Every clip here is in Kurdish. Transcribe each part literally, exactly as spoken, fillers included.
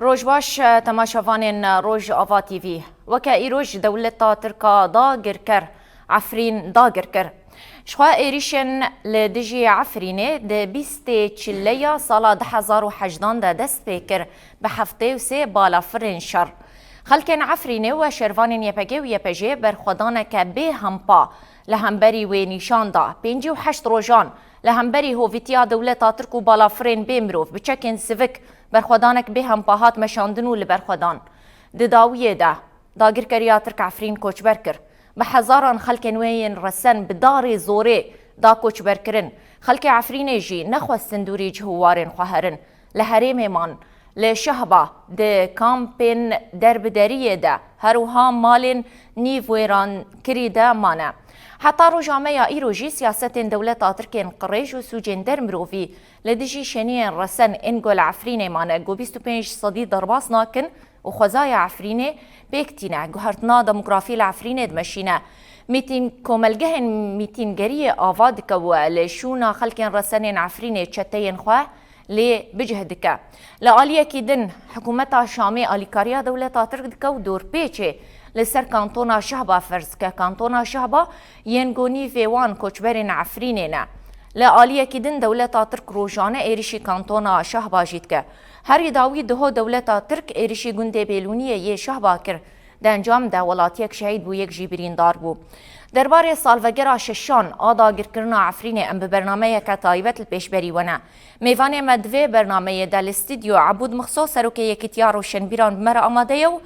Roj baş, temaşevanên Rojava T V. Weke îroj dewleta Tirka dagirker, Efrîn dagir kir. Jixwe êrîşên li dijî Efrînê di bîstê çileya sala du hezar û hejdan de dest pê kir, bi heftê û sê balafirên şer. Xelkên Efrînê û şervanên Y P G û Y P J berxwedaneke bê hempa li hemberî wê nîşan da. Pêncî û heşt rojan li hemberî hovîtiya dewleta Tirk û balafirên bê mirov bi çekên sivik berxwedanek bê hempa hat meşandin û li berxwedan. Di dawiyê de dagirkeriya Tirk Efrîn koçber kir. Bi hezaran xelkên wê yên resen bi darê zorê da koçberkirin. Xelkê Efrînê jî nexwestin dûrî cih û warên xwe herin. Li herêmê man, li Şehba, di kampên derbideriyê de, her wiha malên nîv wêrankirî de mane. Heta roja me ya îro jî siyasetên dewleta Tirk ên qirêj û sûcên dermirovî li dijî şeniyên resen ên ku li Efrînê mane, ku bîst û pênc sedî derbas nakin û xwezaya Efrînê pêk tîne, guhertina demografî li Efrînê dimeşîne. Mîtîn, komelgehên mîtîngeriyê ava dike û li şûna xelkên resenên Efrînê çeteyên xwe lê bicih dike. Li aliyekî din, hikûmeta Şamê alîkariya dewleta Tirk dike û dorpêçê li ser kantona Şehba ferz dike. Kantona Şehba yên ku nîvê wan koçberên Efrînê ne. Li aliyekî din, dewleta Tirk rojane êrişî kantona Şehba jî dike. Herî dawî diho dewleta Tirk êrişî gundê Bêlûniyê yê Şehba kir. Di encam de welatiyek şehîd bû, yek jî birîndar bû. Derbarê salvegera şeşan a dagirkirina Efrînê em bi bernameyeke taybet li pêşberî we ne. Mêvanê me di vê bernameyê de li stûdyo Ebûd Mixso, serokê Yekîtiya Roşenbîran bi me re amade ye û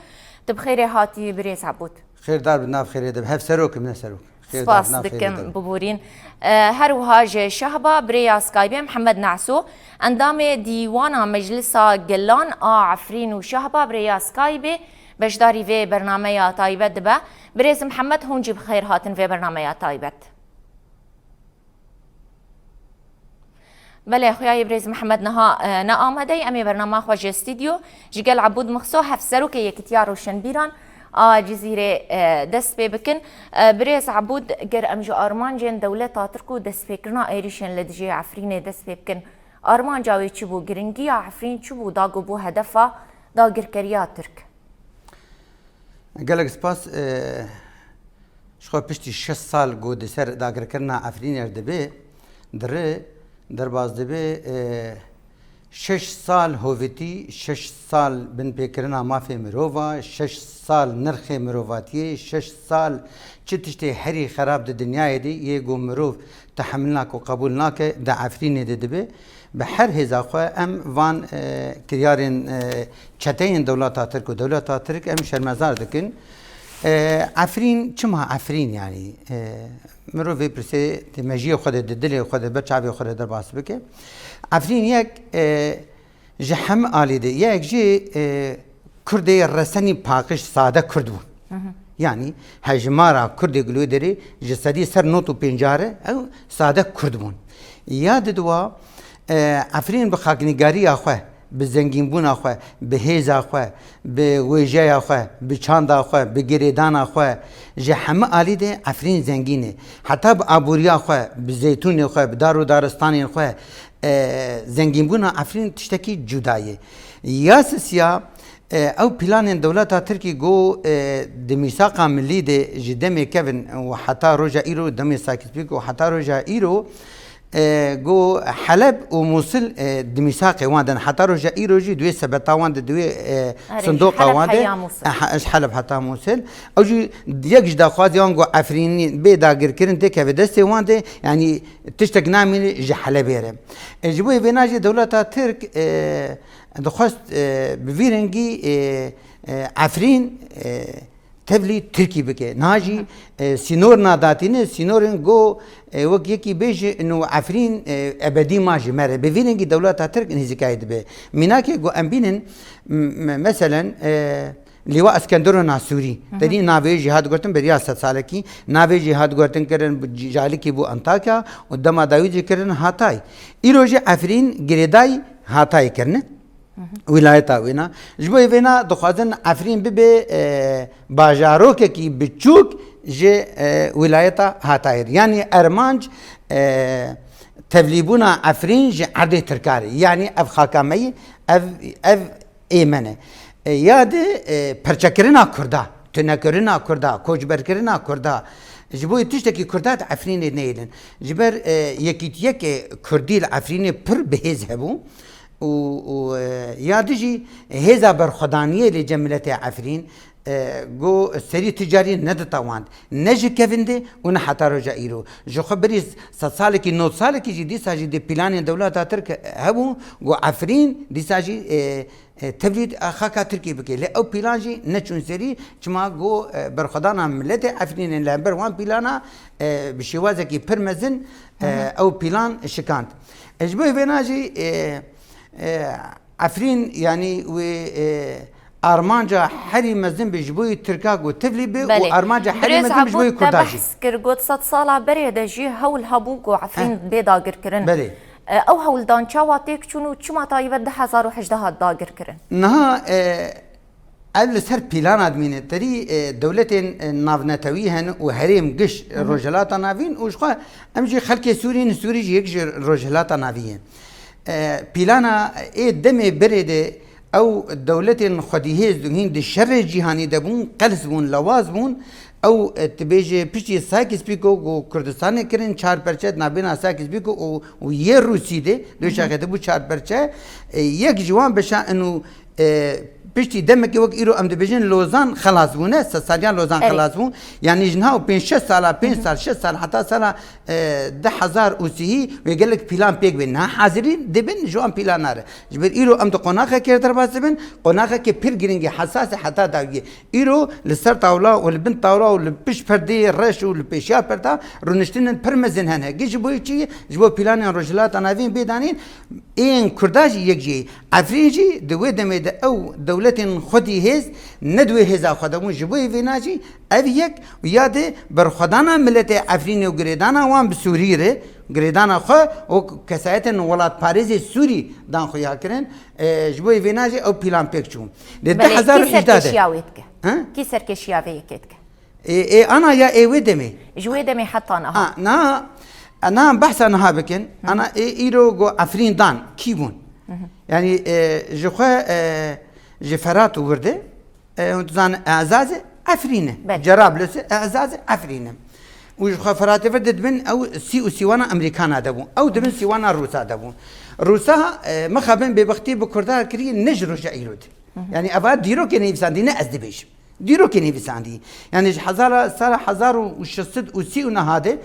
tu bi xêrê hatî birêz Ebûd. Xêrdar bi, nav xêrê de bi. Hevserok im, ne serok. Xêrdar bi, nav xêrê de bi. Spas dikim, biborîn. E, her wiha ji Şehba bi rêya Skypeê Mihemed Neso, endamê Dîwana Meclisa Gelan a Efrîn û Şehba bi rêya Skypeê beşdarî vê bernameya taybet dibe. Birêz Mihemed, hûn jî bi xêr hatin vê bernameya taybet. Belê, xuya yê birêz Mihemed niha, e, ne amade ye. Em ê bernama xwe ji stûdyo ji gel Ebûd Mixso, hevserokê Yekîtiya Roşenbîran a Cizîrê, e, dest pê bikin. E, birêz Ebûd, ger em ji armancên dewleta Tirk û destpêkirina êrîşên li dijî Efrînê dest pê bikin, armanca wê çi bû? Giringiya Efrîn çi bû da ku bû hedefa dagirkeriya Tirk? Gelek spas. E, ji xwe piştî şeş sal ku di ser dagirkirina Efrînê re dibe, dire, derbas dibe, e, şeş sal hovîtî, şeş sal binpêkirina mafê mirova, şeş sal nirxê mirovatiyê, şeş sal çi tiştê herî xerab di dinyayê de yê ku mirov tehemil nake û qebûl nake, di Efrînê de dibe. Bi her hêza xwe em van, e, kiryarên, e, çeteyên dewleta Tirk û dewleta Tirk em şermezar dikin. E, Efrîn, çima Efrîn, yanî, e, mirov vê pirsê di mejiyê xwe de, di dilê xwe de, ber çavê xwe de derbas bike. Efrîn yek, e, ji hemî alî de, yek jî, e, Kurdê resenî paqij sade Kurd bû. Hı hı. Yanî hejmara Kurdê Gulwêderê ji sedî ser nod û pêncah re ew sade Kurd bûn. Ya diduwa, e, Efrîn bi xaknîgariya xwe, bi zengînbûna xwe, bi hêza xwe, bi wêjeya xwe, bi çanda xwe, bi girêdana xwe, ji hemî alî de Efrîn zengîn e. Heta bi aboriya xwe, bi zeytûnê xwe, bi dar û daristanên xwe, e, zengînbûna Efrîn tiştekî cuda ye. Ya sisiya, e, ew planên dewleta Tirkî ku, e, di mîsaqa milî de ji demê kevin û heta roja îro, demê Sykes-Picot û heta roja îro, e, ku Heleb û Mûsil, e, di mîsaqê wan de ne. Heta roja îro jî di wê sebeta wan de, di wê, e, Erê, ji sindoqa Heleb wan de, heya Mûsil. E, he-, ji Heleb heta Mûsil. Ew jî yek ji daxwazê wan ku Efrînî bê dagirkirin têkeve destê wan de, yanî tiştek namîne ji Helebê re. E, ji bo vêna jî dewleta Tirk, e, dixwest, e, bi vî rengî, e, e, Efrîn, e, tevlî Tirkî bike. Niha jî, e, sînor nadatîne, sînorên go, e, wek yekî bêje, ino Efrîn, e, ebedî ma ji me re. Bi vî rengî dewleta Tirk nêzîkayê dibe. Mînakê go em bînin, m-, m-, meselen, e, Lîwa Eskendero Nasûrî. Hı hı. Tenî navê jî hat gotin beriya sed salekî, navê jî hat gotin kirin, ji alikî bû Antakya û dema dawî jî kirin Hatay. Îro jî Efrîn girêdayî Hatayê kirine. Hı hı. Wîlayeta wêna. Ji bo vêna dixwazin Efrîn bibe, e, bajarokekî biçûk ji, e, wîlayeta Hatayê re. Yanî ermanc, e, tevlîbûna Efrîn ji erdê Tirka re. Yanî ev xaka me ye, ev, ev ê me ne. E, ya di, e, perçekirina Kurda, tunekirina Kurda, koçberkirina Kurda, ji bo tiştekî Kurda di Efrînê neyêlin. Ji ber, e, yekîtiyeke Kurdî li Efrînê pir bi hêz hebû û, û, e, ya di jî hêza berxwedaniyê li cem miletê Efrîn, e, go serî ticarî neditewand, ne ji kevin de û ne heta roja îro. Ji xwe berî sed salekî, nod salekî jî dîsa jî di planên dewleta Tirk hebû, go Efrîn dîsa jî, e, e, tevlî xaka Tirkiyê bike. Lê ew plan jî neçûn serî, çima go, e, berxwedana miletê Efrînê li hember wan plana, e, bi şêwazekî pir mezin, e, Hı hı. ew plan şikand. E, ji bo vêna jî, e, e, Efrîn, yanî wê, e, armanca herî mezin be ji bo yê Tirka ku tevlî be û Belê. armanca herî Birêz mezin be ji bo yê Ebû te Kurda jî. behs kir, got sed sala berê de jî hewl hebû ku Efrîn Heh. bê dagirkirin. Belê. E, ew hewldan çawa têk çûn û çima taybet du hezar û hejdeh hat dagirkirin? Niha, e, ev li ser plana dimîne. Terî, e, dewletên, e, navnetewî hene û herêm giş Hı hı. Rojhilata Navîn û ji xwe em jî xelkê Sûrî ne, Sûrî jî yek ji Rojhilata Navî ye. E, plana ê demê berê de ew dewletên xwedîhêz û hîn di şerê cîhanî de bûn, qels bûn, lewaz bûn. Ew, e, tu bêje piştî Sykes-Picot ku Kurdistanê kirin çar perçe, di navbêna Sykes-Picot û, û yê Rûsî de, Hı hı. döşaxê de bû çar perçe. E, yek ji wan beşa û, e, piştî demekê wek îro em dibêjin Lozan xelas bûne, sedsaliya Lozan Erê. xelas bû. Yanî ji niha û pênc şeş sala, pênc Hı hı. sal, şeş sal heta sala, e, du hezar û sî wê gelek plan pêk bên. Niha hazirî dibin ji wan plana re. Ji ber îro em di qonaxekê re derbas dibin, qonaxekê pir girîng e, hesas e heta dawiyê. Îro li ser tawla û li bin tawla û li pişt perdeyê reş û li pêşiya perda rûniştinên pir mezin hene. Gi ji bo çi? Ji bo planên Rojhilata Navîn bê danîn, ên Kurda jî yek jî. Efrîn jî di wê demê de ew dewletên xwedî hêz ne di wê hêza xwe de bûn. Ji bo vêna jî ev yek û ya di berxwedana miletê Efrînê û girêdana wan bi Sûrî re, girêdana xwe û kesayetên welatparêzê Sûrî dan xuya kirin. E, ji bo vêna jî ew plan pêk çû. Lê Belê, du hezar û hejdeh de. Kî serkêşiya wê dike? Ha? Kî serkêşiya vê yekê dike? Ê, ê, ana ya ê wê demê. Ji wê demê heta niha. Ha, niha, niha behsa niha bikin. Hı. Ana ê îro go Efrîn dan, kî bûn? Hı hı. Yanî, e, ji xwe, e, ji Ferat û wir de, e, hûn dizanin Ezazê Efrîn e. Belê. Cerablus e, Ezazê Efrîn e. Û ji xwe Feratê vir de dibin ew sî û sîwana Amerîkana de bûn. Ew dibin sîwana Rûsa de bûn. Rûsa, e, mixabin bêbextî bi Kurda kirî ne ji roja îro de. Hı hı. Yanî eva dîrokê nivîsandî ne ez dibêjim. Dîrokê nivîsandî. Yanî ji hezara, sala hezar û şeş sed û sî û neh de,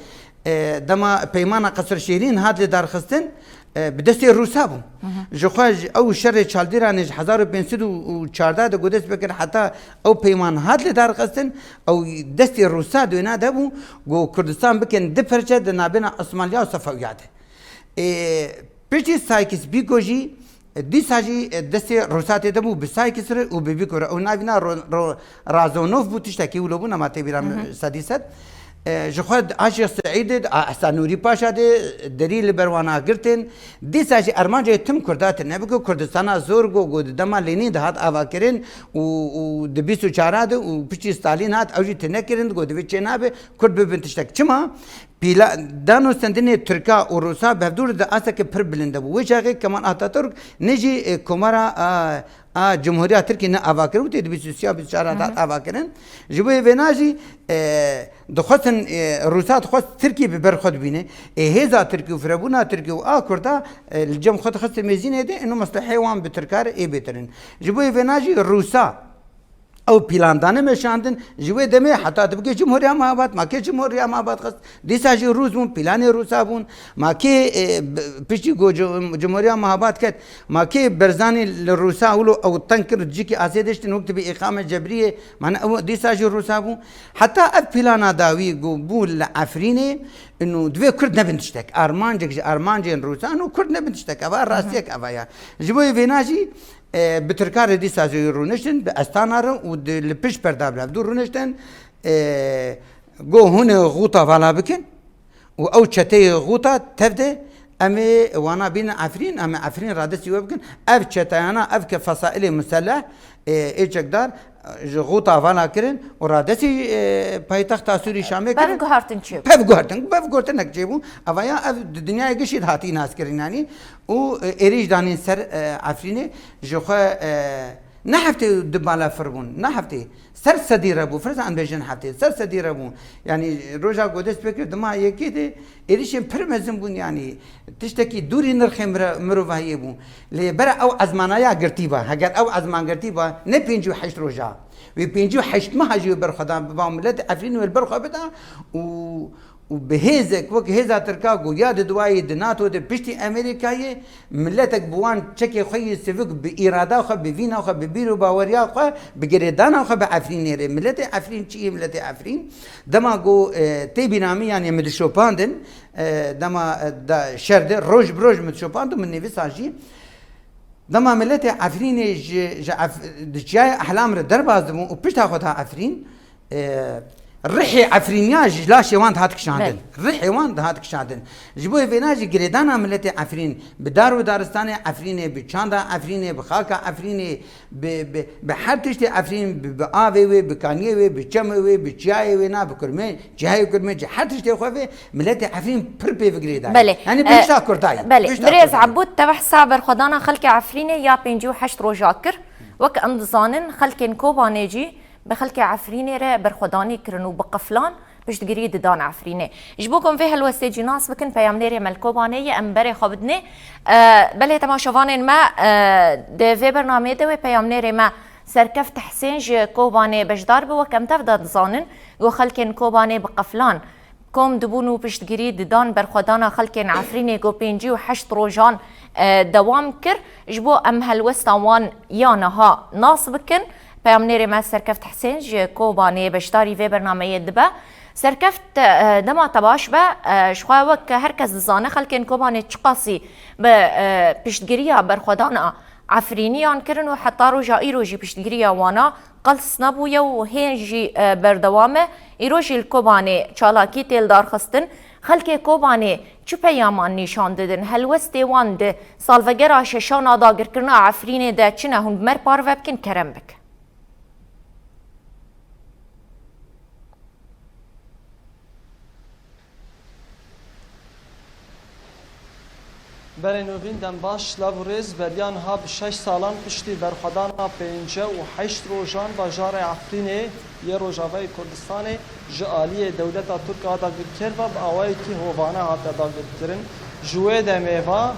e, dema peymana Qesrşêrîn hat lê darxistin, e, bi destê Rûsa bû. Hı hı. Ji xwe ji ew şerê Çaldîranê ji hezar û pênc sed û çardeh de ku dest pê kir heta ew peyman hat lê darxistin, ew destê Rûsa di wêna de bû, ku Kurdistan bikin di perçe di navbêna Osmanliya û Sefewiya de. Ê, piştî Sykes-Picot jî, e, dîsa jî, e, destê Rûsa tê de bû bi Sykes re û bi Biko re. Ew navîna Ro-, Ro-, Razonov bû, tiştekî wilo bû, nema tê bîra Hı hı. min sedî sed. E, ji xwe di Aşîq Seîdê, di Ehsen Nûrî Paşa de, derî li ber wana girtin. Dîsa jî armancê tim Kurda tine bike, Kurdistana zor go, go di dema Lenîn de hat avakirin û, û di bîst û çar de û piştî Stalîn hat, ew jî tine kirin, go divê çê nabe, Kurd bibin tiştek. Çima? Pîla-, dano stendinê Tirka û Rûsa bi hevdû re di asteke pir bilind de bû. Wê çaxê Kemal Ataturk ne jî, e, Komara a, a Cumhuriya Tirkî ne ava kirin, wê tê di bîst û sê ya bîst û çar Hı hı. ava kirin. Ji bo vêna jî, e, dixwestin, e, Rûsa dixwest Tirkî bi ber xwe dibîne. Ê hêza Tirkî û firebûna Tirkî û a Kurda, e, li cem xwe dixistin mêzînê de, ino meslehê wan bi Tirka re ê bêtir in. Ji bo vêna jî Rûsa ew pîlan dane meşandin, ji wê demê heta dibike Cumhuriya Mabat, ma kê Cumhuriya Mabat xist, dîsa jî Rûs bûn, pîlanê Rûsa bûn, ma kê, e, b-, piştî ku Cu-, Cumhuriya Mabat ket, ma kê Berzanî li Rûsa wilo ew teng kir, cîkî asê diştin, wek dibî îqame cebriyê, mane ew dîsa jî Rûsa bûn. Heta ev pîlana dawî ku bû li Efrînê, ino divê Kurd nebin tiştek. Armancek ji armancên Rûsa, ino Kurd nebin tiştek. Eva rastiyek eva ya. Ji bo vêna jî, e, bi Tirka re dîsa jî rûniştin, bi Astana re û di, li pişt perda bi hevdû rûniştin, e, go hûn ê Xûta vala bikin û ew çeteyê Xûta tev de Em ê wana bînin Efrîn, em ê Efrîn radestî we bikin. Ev çeteyana, ev ke fesailê museleh, e, ê çekdar, e, ji Xuta vala kirin û radestî, e, paytexta Sûrî Şamê kirin. Pev guhertin çêbû. Pev guhertin, pev guhertinek çêbû. Eva ya ev di dinyayê gişî de hatî naskirin yanî. Û, e, êrîş danîn ser, e, Efrînê. Ji xwe, e, ne heftê û du bala fir bûn, ne heftê. Ser sedî re bû, firza em bêjin heftê, ser sedî re bû. Yanî roja ku dest pê kir, dima yekê de êrîşên pir mezin bûn, yanî tiştekî dûrî nirxê mire-, mirovahiyê bû. Lê bere ew ezmanaya girtî ba, heger ew ezman girtî ba, ne pêncî û heşt roja. Wê pêncî û heşt meha jî wê berxwedan biba û miletê Efrînê wê li ber xwe bida û, û bi hêzek wek hêza Tirka ku ya di duayê di NATO de piştî Amerîkayê, miletek bi wan çekê xwe yê sivik, bi îrada xwe, bi vîna xwe, bi bîr û baweriya xwe, bi girêdana xwe bi Efrînê re. Miletê Efrîn çi ye miletê Efrîn? Dema ku, e, tê bînamî, yanî em dişopandin, e, dema, e, da şer de roj bi roj em dişopandin, min nivîsa jî. Dema miletê Efrînê ji, ji Ef-, di çiyayê Ehlam re derbas dibûn û pişta xwe da Efrîn, e, rihê Efrîniya ji laşê wan dihat kişandin. Belê. Rihê wan dihat kişandin. Ji bo vêna jî girêdana miletê Efrîn bi dar û daristanê Efrînê, bi çanda Efrînê, bi xaka Efrînê, bi, bi, bi her tiştê Efrîn, bi, bi avê wê, bi kaniyê wê, bi çemê wê, bi çiyayê wê, na bi kurmê, çiyayê kurmê, ji her tiştê xwe vê miletê Efrîn pir pê vigirê dayê. Belê. Yanî E, bihişta Kurda ye. Belê. Bihişta Birêz Kurda ye. Ebûd, te behsa berxwedana xelkê Efrînê ya pêncî û heşt roja kir. Wek em dizanin, xelkên Kobanê jî bi xelkê Efrînê re berxwedanî kirin û bi qeflan piştgirî didan Efrînê. Ji bo ku em vê helwestê cî nas bikin, peyamnêrê me li Kobanê ye, em berê xwe bidinê. E, belê temaşevanên me, e, di vê bernameyê de wê peyamnêrê me Serkeft Hesên ji Kobanê beşdar bi. Wek em tev de dizanin, ku xelkên Kobanê bi qeflan kom dibûn û piştgirî didan berxwedana xelkên Efrînê ku pêncî û heşt rojan, e, dewam kir. Ji bo em helwesta wan ya niha nas bikin, peyamnêrê me Serkeft Hesên ji Kobanê beşdarî vê bernameyê dibe. Serkeft, e, dema te baş be, e, ji xwe wek her kes dizane, xelkên Kobanê çiqasî bi, e, piştgiriya berxwedana Efrîniyan kirin û heta roja îro jî piştgiriya wana qels nebûye û hên jî, e, berdewam e. Îro jî li Kobanê çalakî tê lidarxistin. Xelkê Kobanê çi peyaman nîşan didin? Helwestê wan di salvegera şeşan a dagirkirina Efrînê de çi ne? Hûn bi me re parve bikin, kerem bikin. Berê nûvîn dem baş, lav û rêz. Beriya niha bi şeş salan piştî berxwedana pêncî û heşt rojan bajarê Efrînê yê Rojavayê Kurdistanê ji aliyê dewleta Tirk a dagirker ve bi awayekî hovane hate dagirkirin. Ji wê demê ve,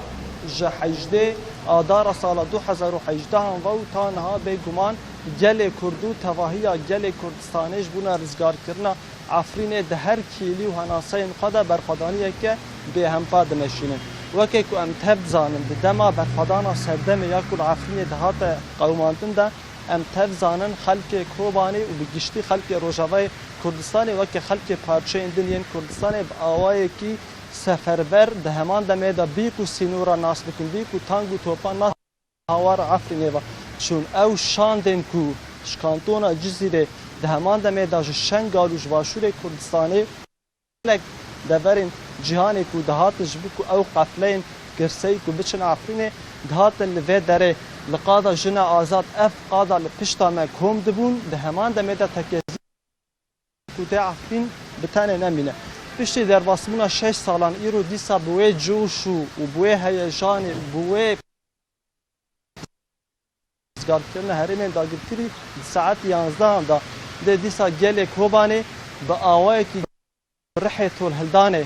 ji hejdê Adara sala du hezar û hejdehan ve û ta niha bêguman gelê Kurd û tevahiya gelê Kurdistanê ji bona rizgarkirina Efrînê di her kêlî û henaseyên xwe de berxwedaniyeke bêhempa dimeşînin. Weke ku em tev dizanin, di dema berxwedana serdemê ya ku li Efrînê dihate qewimandin de, em tev dizanin xelkê Kobanê û bi giştî xelkê Rojavayê Kurdistanê weke xelkê parçeyên din yên Kurdistanê bi awayekî seferber di heman demê de bîk û sînora nas bikin, bîk û tang û topan nas hawar Efrînê ve çûn. Ew şandên ku ji kantona Cizîrê di heman demê de ji Şengal û ji Başûrê Kurdistanê gelek deverên cîhanê ku dihatin ji bo ku ew qefleyên girseyî ku biçin Efrînê, dihatin li vê derê li qada Jina Azad, ev qada li pişta me kom dibûn, di heman demê de tekezî ku tê Efrîn bi tenê nemîne. Piştî derbasbûna şeş salan îro dîsa bi wê coş û, û bi wê heyejanê û bi wê rizgarkirina herêmên dagirkirî di saet yanzdehan de dê dîsa gelê Kobanê bi awayekî rihê tolhildanê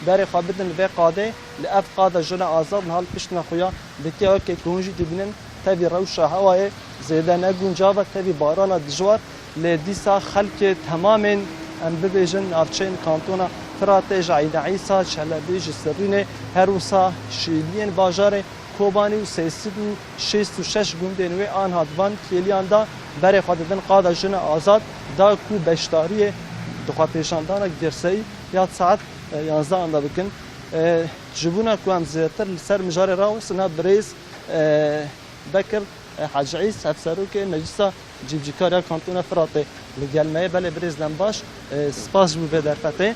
berê xwe bidin vê qadê. Li ev qada Jina Azad niha li pişt me xuya dike, weke ku hûn jî dibînin tevî rewşa hewayê zêde ne guncav e, tevî barana dijwar. Lê dîsa xelkê temamên, em bibêjin, navçeyên kantona Firatê, ji Eyda Îsa, Çelebî, ji Sirrînê, her wisa şêliyên bajarê Kobanî û sê sed û şêst û şeş gundên wê, anha di van kêliyan de berê xwe didin qada Jina Azad, da ku beşdariyê di xwepêşandanek girseyî ya saet, e, yanzdehan de bikin. E, ji bona ku em zêdetir li ser mijarê rawestin, birêz, e, Bekir, e, Hecî Îs, hevserokê Meclisa Cîbicîkar ya Kantona Firatê li gel me ye. Belê birêz dem baş, e, spas ji bo vê derfetê.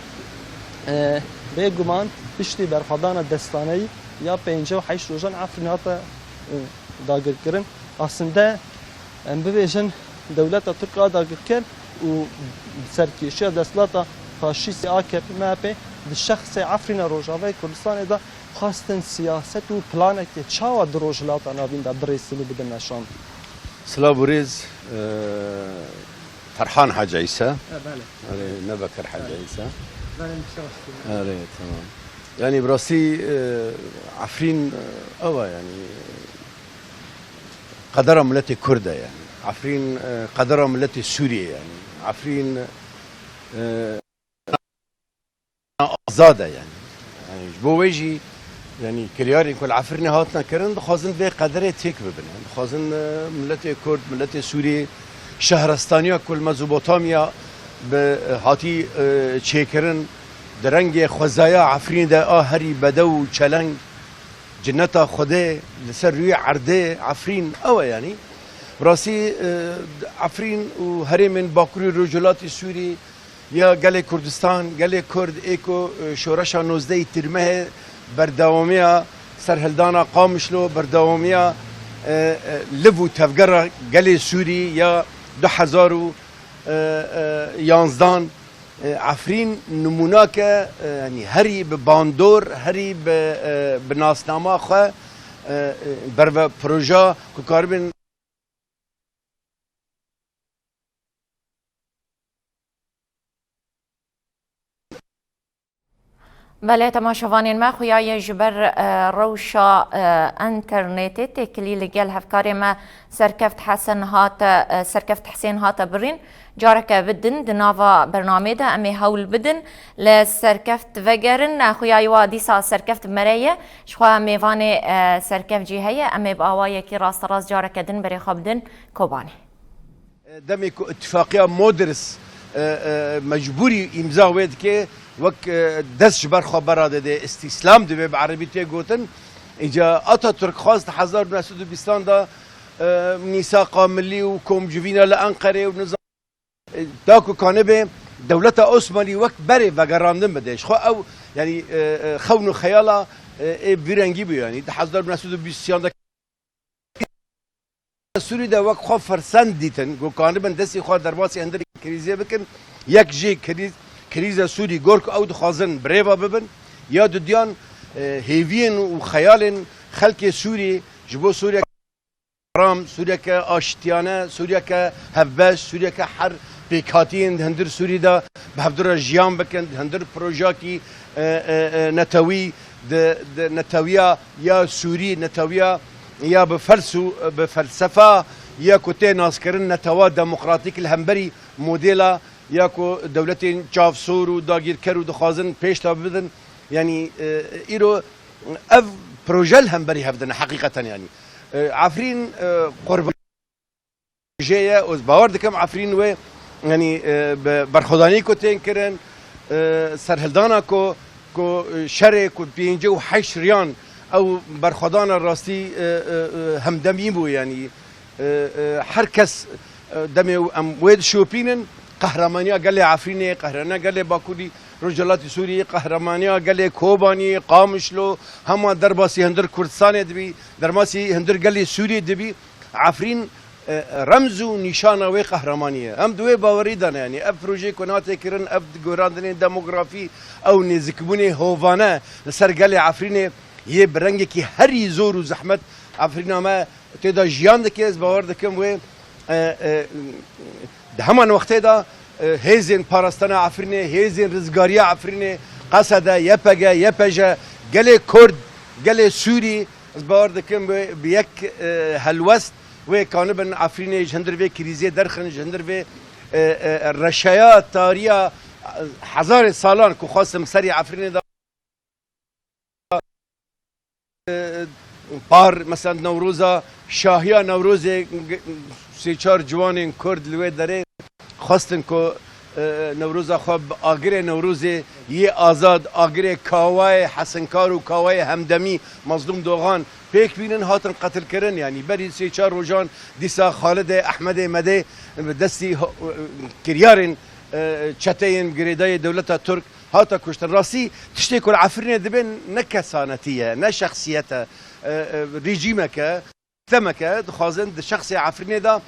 E, bêguman Piştî berxwedana destaneyî ya pêncî û heşt rojan Efrîn hate, e, dagirkirin. Aslinde em bibêjin dewleta Tirk a dagirker û serkêşiya desthilata faşîstê A K P M H P di şexsê Efrîna Rojavayê Kurdistanê de xwestin siyaset û planekê çawa di Rojhilata Navîn de birêsin û bidin meşan. Silav û rêz, e, Ferhan Haca Îsa. E, belê. Erê, ne Bekir Haca Belê. Îsa. Belê, Mustafa Şükür. Erê, tamam. Yani bi rastî, e, Efrîn, e, ew e yani. Qedera miletê Kurd e yani. Efrîn, e, qedera miletê Sûriyê yani. Efrîn, e, azad e yani. Yani ji bo wê jî, yani kiryarên ku li Efrînê hatine kirin, dixwazin vê qederê têk bibine. Dixwazin, e, miletê Kurd, miletê Sûrî, şehrestaniya ku li Mezopotamya bi, e, hatî, e, çêkirin, di rengê xwezaya Efrînê de a herî bedew û çeleng, cineta Xwedê li ser rûyê erdê, Efrîn ew e yani. Bi rastî, e, Efrîn û herêmên Bakurê Rojhilatê Sûrî, ya gelê Kurdistan, gelê Kurd ê ku, e, şoreşa nozdehê Tîrmehê berdewamiya serhildana Qamişlo, berdewamiya, e, e, liv û tevgera gelê Sûrî ya du hezar û, e, e, yanzdan, e, Efrîn nimûnake, e, yanî herî bi bandor, herî bi, e, bi nasnama xwe, e, e, berve proja ku karibin Belê, temaşevanên me, xuya ye ji ber, e, rewşa, e, enternetê têkilî li gel hevkarê me Serkeft Hesen hate, e, Serkeft Hisên hate birîn. Careke bi din di nava bernamê de em ê hewl bidin li Serkeft vegerin. Xuya wa dîsa Serkeft mere ye. Ji xwe mêvanê, e, Serkeft jî heye. Em ê bi awayekî rasterast careke din berê xwe bidin Kobanê. Demê ku îtifaqiya Modris, e, e, mecbûrî îmza wê dike, wek, e, dest ji ber xwe bera dide, îstîslam dibe bi erebî tê gotin. Îca Atatürk xwest di hezar û neh sed û bîstan de, e, mîsaqa milî û komcivîna li Enqerê û nizam, e, da ku kanibe dewleta Osmanî wek berê vegerandin bide. Ji xwe ew, yanî, e, e, xewn û xeyala, e, ê vî rengî bû, yanî di hezar û neh sed û bîst û sêyan de Sûrî de wek xwe fersend dîtin, ku kanibin destê xwe derbasî hindir krîzê bikin. Yek jê krîz, krîza Sûrî gor ku ew dixwazin birêve bibin, ya dudiyan, e, hêviyên û xeyalên xelkê Sûrî ji bo Sûriye ram, Sûriyeke aştiyane, Sûriyeke hevbeş, Sûriyeke her pêkhatiyên di hundir Sûrî de bi hevdû re jiyan bikin, di hundir projeyakî, e, e, e, netewî, di, di netewiya ya Sûrî, netewiya ya bi fels û bi felsefa ya ku tê naskirin netewa demokratîk li hemberî modela ya ku dewletên çavsor û dagîrker û dixwazin pêş de bidin. Yanî, e, îro ev proje li hemberî hev din e heqîqeten yanî. E, Efrîn, e, qurban jê ye û ez bawer dikim Efrîn wê, yanî, e, bi berxwedanî ku tên kirin, e, serhildana ku, ku, e, şerê ku pêncî û heşt riyan ew berxwedana rastî, e, e, e, hemdemî bû, yanî, e, e, her kes, e, demê em wê dişopînin, qehramaniya gelê Efrînê, qehramaniya gelê Bakurî, Rojhilatê Sûriyê, qehramaniya gelê Kobaniyê, Qamişlo, hema derbasî hundir Kurdistanê dibî, derbasî hundir gelê Sûriyê dibî. Efrîn, e, remz û nîşana wê qehremanî ye. Em di wê bawerî de ne, yanî ev projeyê ku nate kirin, ev gorandinên demografî, ew nêzikbûnê hovane li ser gelê Efrînê yê bi rengekî herî zor û zehmet Efrîna me tê de jiyan dike. Ez bawer dikim wê, e, e, di heman wextê de, e, hêzên parastina Efrînê, hêzên rizgariya Efrînê, Qesede, Y P G, Y P J, gelê Kurd, gelê Sûrî, ez bawer dikim wê bi yek, e, helwest wê kanibin Efrînê ji hundir vê krîzê derxin, ji hundir vê, e, e, reşeya tariya, e, hezarê salan ku xwestin serî Efrînê de, e, par, mesela Newroza, şahiya Newrozê, g-, sê çar ciwanên Kurd li wê derê xwestin ku, e, Newroza xwe bi agirê Newrozê yê azad, agirê Kawayê Hesinkar û Kawayê Hemdemî, Mazlûm Doxan pêk bînin, hatin qetilkirin. Yanî berî sê çar rojan dîsa Xalidê Ehmedê Medê bi destî ho-, kiryarên, e, çeteyên girêdayê dewleta Tirk hate kuştin. Rastî tiştê ku li Efrînê dibe ne kesanetî ye, ne şexsiyet e, e, e, rejîmek e, sistemeke dixwazin di şexsê Efrînê de,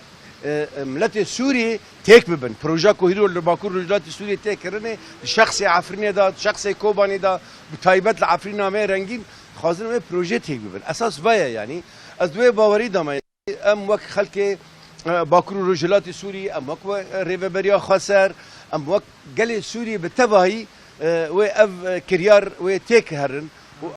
e, e, miletê Sûrî têk bibin. Proja ku hîro li Bakur Rojhilatê Sûriyê tê kirinê, di şexsê Efrînê de, di şexsê Kobanê de, bi taybet li Efrîna me rengîn, dixwazin wê projê têk bibin. Esas va ye, yanî ez di wê bawerî de me. Em wek xelkê, e, Bakur û Rojhilatê Sûrî, em wek we, e, Rêveberiya Xweser, em wek gelê Sûrî bi tevahî, e, wê ev, e, kiryar wê têk herin û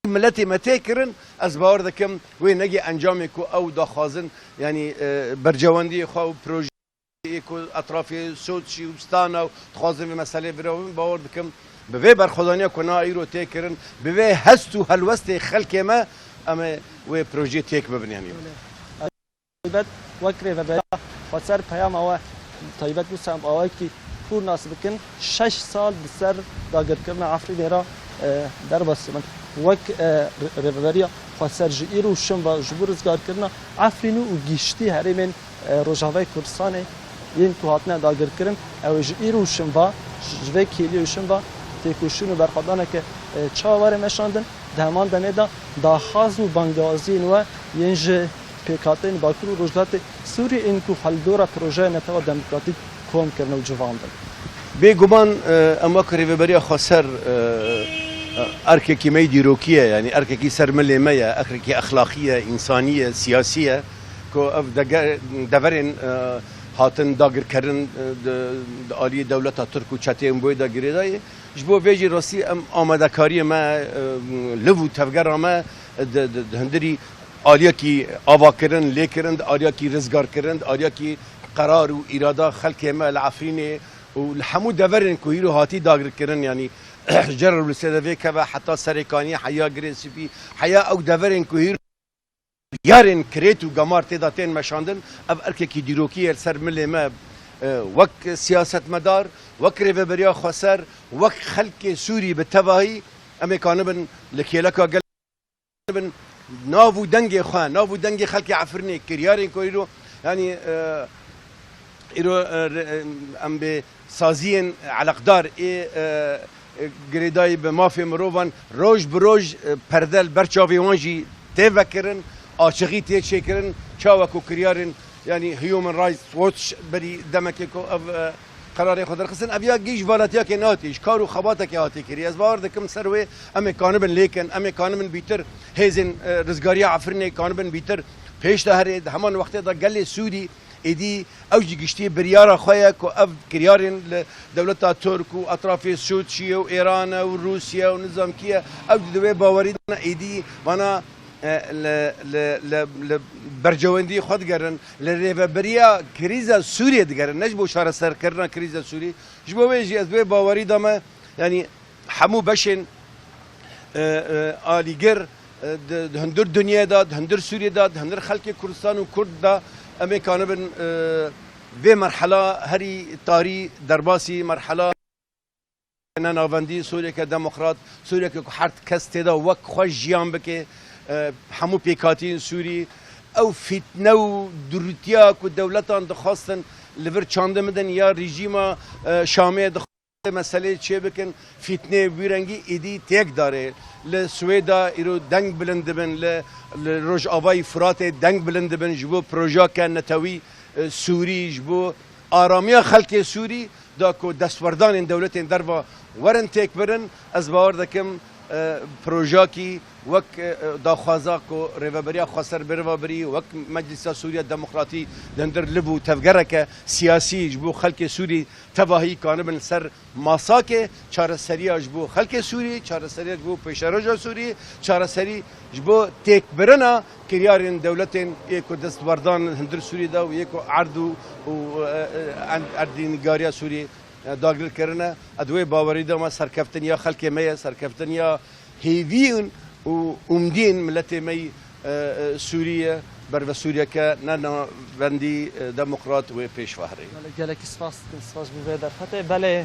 miletê me tê kirin, ez bawer dikim wê negê encamê ku ew daxwazin, yanî, e, bercewendiyê xwe û projeyê ku etrafê Soçî û Stana û dixwazin vê meselê birevin, bawer dikim bi vê berxwedaniya ku na îro tê kirin, bi vê hest û helwestê xelkê me, em ê wê projeyê têk bibin, yanî. Taybet wek rêveberiya xweser peyama we taybet wisa em awayekî kûr nas bikin. Şeş sal di ser dagirkirina Efrînê re, e, derbas dibin. Wek, e, rê-, rêveberiya xweser ji îro û şinva ji bo rizgarkirina Efrînê û giştî herêmên, e, Rojavayê Kurdistanê yên ku hatine dagirkirin, ew ê ji îro û şinva, ji vê kêliyê û şinva têkoşîn û berxwedaneke, e, çawa were meşandin. Di heman demê de daxwaz û bangewaziyên we yên ji pêkhateyên Bakur û Rojhilatê Sûriyê ên ku xwe li dora projeya Netewa Demokratîk kom kirine û civandin. Bêguman, e, em wek Rêveberiya Xweser, e, e, erkekî me yî dîrokî ye, yanî erkekî ser milê me ye, erkekî exlaqî ye, însanî ye, siyasî ye, ku ev dege-, deverên, e, hatin dagirkerin, e, di, di aliyê dewleta Tirk û çeteyên boyê de girêdayê. Ji bo vê jî rastî em amadekariyê me, e, liv û tevgera me di, di, di hundirî aliyekî avakirin, lêkirin, di aliyekî rizgarkirin, di aliyekî qerar û îrada xelkê me li Efrînê û li hemû deverên ku hîro hatî dagirkirin, yanî ji Cerrlûsê de vê keve heta Serêkaniyê, heya Girê Spî, heya ew deverên ku hîro yarên kirêt û gamar tê de tên meşandin, ev erkekî dîrokî ye li ser milê me, e, wek siyasetmedar, wek rêveberiya xweser, wek xelkê Sûrî bi tevahî, em ê kanibin li kêleka gel bin nav û dengê xwe, nav û dengê xelkê Efrînê, kiryarên ku îro, yanî, e, îro, e, re-, e, em bê saziyên eleqdar ê, e, e, girêdayî bi mafê mirovan roj bi roj, e, perde li ber çavê wan jî tê vekirin, açixî tê çêkirin, çawa ku kiryarên, yanî Human Rights Watch berî demekê ku ev, e, qerarê xwe derxistin, ev ya gî ji valatiyakê nehatî, ji kar û xebatekê hatî kirî. Ez bawer dikim ser wê em ê kanibin lêkin, em ê kanibin bîtir hêzên, e, rizgariya Efrînê kanibin bîtir pêş de herê. Di heman wextê de gelê Sûrî êdî ew jî giştî biryara xwe ye ku ev kiryarên li dewleta Tirk û etrafê Sûriyê û Êran e û Rûsya û nizam kî ye, ew jî di wê bawerî de ne êdî vana, e, li, li, li, li bercewendî xwe digerin, li rêveberiya krîza Sûriyê digerin, ne ji bo çareserkirina krîza Sûrî. Ji bo wê jî ez wê bawerî de me, yanî hemû beşên, e, e, alîgir, e, di, di hundir dinyê de, di hundir Sûriyê de, di hundir xelkê Kurdistan û Kurd de em ê kanibin, e, vê merhela herî tarî derbasî merhela ne navendî, Sûriyeke demokrat, Sûriyeke ku her kes tê de wek xwe jiyan bike, e, hemû pêkhatiyên Sûrî, ew fîtne û durûtiya ku dewletan dixwastin li vir çandin bidin ya rejîma, e, Şamê dixwastin meseleyê çêbikin, fîtneyê bi wî rengî êdî têk darê. Li Swêda îro deng bilind dibin, li, li Rojavayî Furatê deng bilind dibin ji bo projeyeke netewî, e, Sûrî, ji bo aramiya xelkê Sûrî. Da ku destwerdanên dewletên derva werin têkbirin, ez bawer dikim, e, projeyakî wek, e, daxwaza ku Rêveberiya Xweser bêriva birî, wek Meclisa Sûriya Demokratî di hundir liv û tevgereke siyasî ji bo xelkê Sûrî tevahî kanibin li ser masakê, çareseriya ji bo xelkê Sûrî, çareseriya ji bo pêşeroja Sûrî, çareserî ji bo têkbirina kiryarên dewletên yê ku destwerdan hundir Sûrî de û yê ku erd û, û, e, e, erd-, erdînîgariya Sûrî, e, dagir kirine. Ez wê bawerî de me serkeftin ya xelkê me ye, serkeftin ya hêviyên û umdiyên miletê me yî, e, e, Sûrî ye, berve Sûriyeke ne navendî, e, demokrat wê pêş ve herê. Belê, gelekî spas dikim, spas bo vê derfetê. Belê,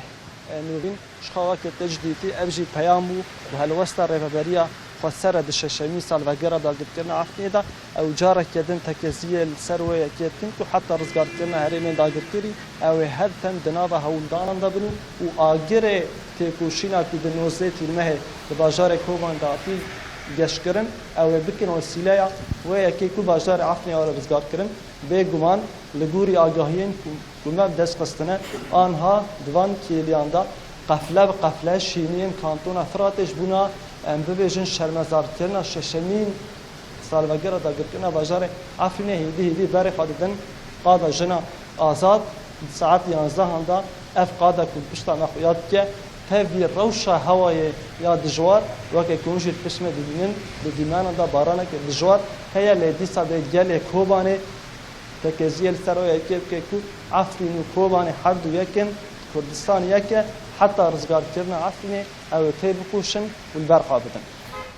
e, Nûrîn, ji xwe weke te jî dîtî, ev jî peyam bû û helwesta rêveberiya Xwesere di şeşemîn salvegera dagirkirina Efrînê de ew careke din tekeziyê li ser wê yekê dikin ku heta rizgarkirina herêmên dagirkirî ew ê her tim di nava hewldanan de bin û agirê têkoşîna ku di nozdeh Tîrmehê di bajarê Kobanê de hatî geşkirin, ew ê bikin wesîleya wê yekê ku bajarê Efrînê were rizgarkirin. Bêguman li gorî agahiyên ku, ku me bi dest xistine, anha di van kêliyan de qefle bi qefle şêniyên kantona Firatê ji bona, em bibêjin, şermezarkirina şeşemîn salvegera dagirkirina bajarê Efrînê hêdî hêdî berê xwe didin. Qada Jina Azad di saet yanzdehan de ev qada ku pişta me xuya dike, tevî rewşa hewayê ya dijwar, weke ku hûn jî li pişt me dibînin, di dîmenan de baraneke dijwar heye, lê dîsa dê gelê Kobanê tekeziyê li ser wê yekê bike ku Efrîn û Kobanê her du yek in, Kurdistan yek e, heta rizgarkirina Efrînê ew ê têbikoşin û li ber xwe bidin.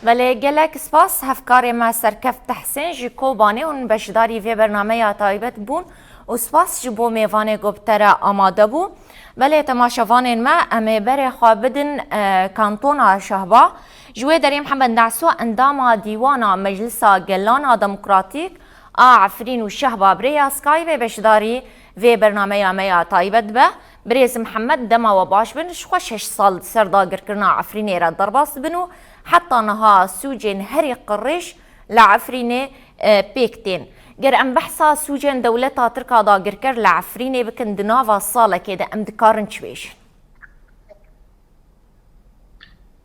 Belê, gelek spas hevkarê me Serkeft Tehsîn ji Kobanê hûn beşdarî vê bernameya taybet bûn û spas ji bo mêvanê ku bi te re amade bû. Belê, temaşevanên me, em ê berê xwe bidin, e, kantona Şehba. Ji wê derê Mihemed Neso, endama Dîwana Meclisa Gelana Demokratîk a Efrîn û Şehba bi rêya Skype beşdarî vê bernameya me ya taybet dibe. Birêz Mihemed, dema we baş bin, ji xwe şeş sal di ser dagirkirina Efrînê re derbas dibin û heta niha sûcên herî qirêj li Efrînê, e, pêk tên. Ger em behsa sûcên dewleta Tirk a dagirker li Efrînê bikin, di nava salekê de em dikarin çi bêjin?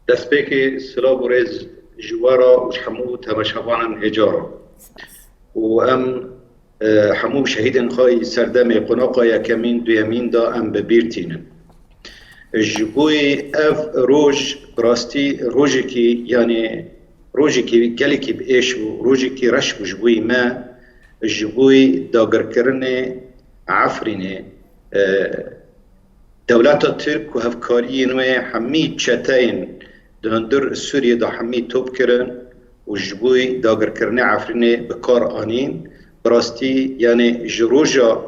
Destpêkê silav û rêz ji we re û ji hemû temaşevanên hêja re. Û em, e, hemû şehîdên xwe yî serdemê qonaxa yekemîn, duyemîn de em bi bîr tînin. Ji bo ev roj, bi rastî rojekî, yanî rojekî gelekî bi êş bû, rojekî reş bû ji bo me, ji bo dagirkirinê Efrînê, e, Dewleta Tirk û hevkariyên wê hemî çeteyên di hundir Sûriyê de hemî top kirin û ji bo dagirkirinê Efrînê bi kar anîn. Bi rastî, yanî ji roja